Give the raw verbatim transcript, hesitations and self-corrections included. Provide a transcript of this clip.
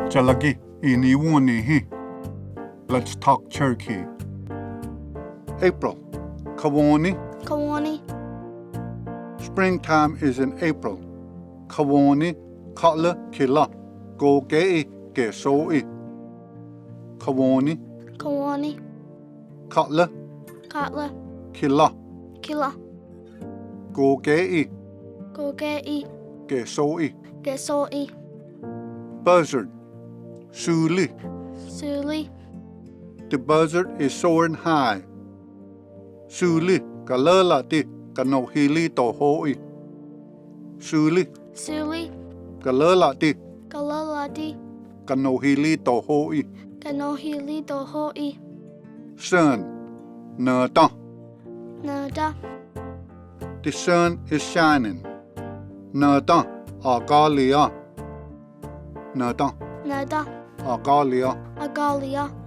Chalaki, ini wón nihi. Let's talk Cherokee. April. Kawoni. Kawoni. Springtime is in April. Kawoni, khawla, khila. Koke'i, keso'i. Kawoni. Kawoni. Khawla. Khawla. Khila. Khila. Koke'i. Koke'i. Keso'i. Keso'i. Buzzard. Suli. Suli. The buzzard is soaring high. Suli, kalala ti, kanohili to ho'i. Suli. Suli. Kalala ti. Kalala ti. Kanohili to ho'i. Kanohili to ho'i. Sun. Nata. Nata. The sun is shining. Nata, akaliya. Nata. Nata. Akaliya. Akaliya.